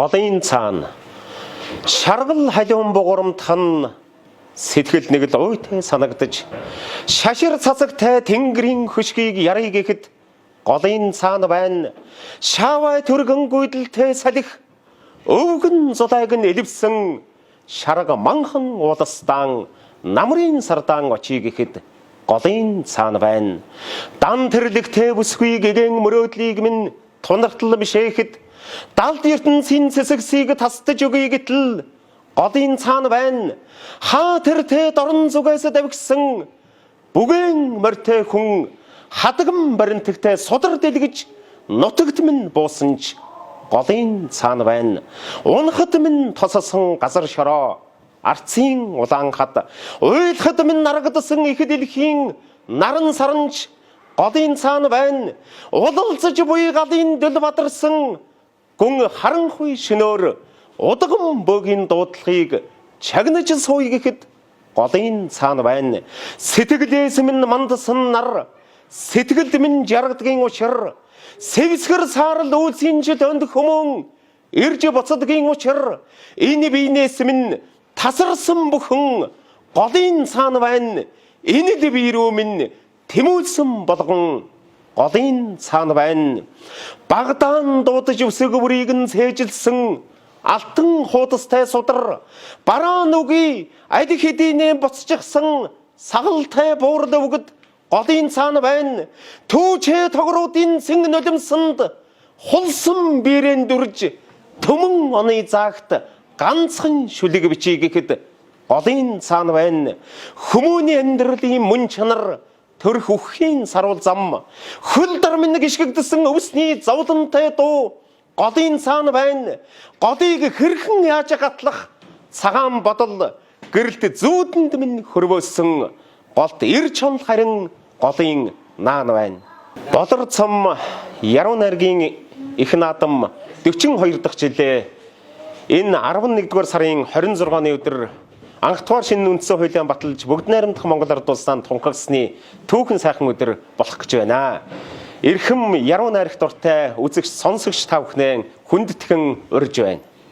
Голын цаана шаргал халиун бугурамтхан сэтгэл нэг л уйтай санагдаж шашир цацагтай тэнгэрийн хөшгийг ярыг гэхэд голын цаана байна. Шаавай түргэн гүйдэлтэй салхи өвгөн зулайг нь элвсэн шарга манхан ууластан намрын сардаан очие гэхэд голын цаана байна. Дан тэрлэгтэй бүсгүй гэгэн мөрөөдлийг минь тунартал бишээхэд далд ертөнцийн цэсэгсийг тасдаж өгье гэтэл голын цаана байна. Хаа тэртээ дорн зүгээс давгисан бүгээн морьтой хүн хадаган баринтагтай судар дэлгэж нутагт минь буусан ч голын цаана байна. Унахад минь тососон газар шороо арцын улаан хад уйлахад минь наргадсан их дэлхийн наран саранч голын цаана байна. Улалзаж буй галын дөл бадарсан гүн харанхуй шөнөөр удган бөөгийн дуудлагыг чагнаж сууя гэхэд голын цаана байна. Сэтгэлээс минь мандсан нар сэтгэлд минь жаргадгийн учир сэвсгэр саарал үйлсийн жил өндөх хүмүүн ирж буцадгийн учир энэ биенээс минь тасарсан бүхэн голын цаана байна. Энэ л бие рүү минь тэмүүлсэн болгон голын цаана байна. Багдаан дуудаж өсөг бүрийг нь цээжилсэн алтан хуудастай судар бараан үгүй аль хэдийнэ буцчихсан сагалтай буурал өвгөд голын цаана байна. Түүчээ тогруудын цэн нулимсанд хулсан бирэн дүрж төмөн оны заагт ганцхан шүлэг бичиж гэхэд голын цаана байна. Хүмүүний амьдралын мөн чанар төрх үхэхийн саруул зам хөл дармын гიშгэгдсэн өвсний зовлонтой дуу голын цаана байна. Голыг хэрхэн яаж гатлах цагаан бодол гэрэлт зүүдэнд минь хөрвөөсөн голт эр чонл харин голын наан байна. Болор цом Яруу найргийн их наадам 42 дахь жилээ энэ 11-р сарын 26-ны өдөр анхдугаар шинэ үндсэн хуулийн баталж бүгд найрамдах Монгол Ард улсаа тунхагласны түүхэн сайхан өдөр болох гэж байна. Эрхэм яруу найрах дуртай үзэгч сонсогч та бүхнээ хүндэтгэн урьж байна.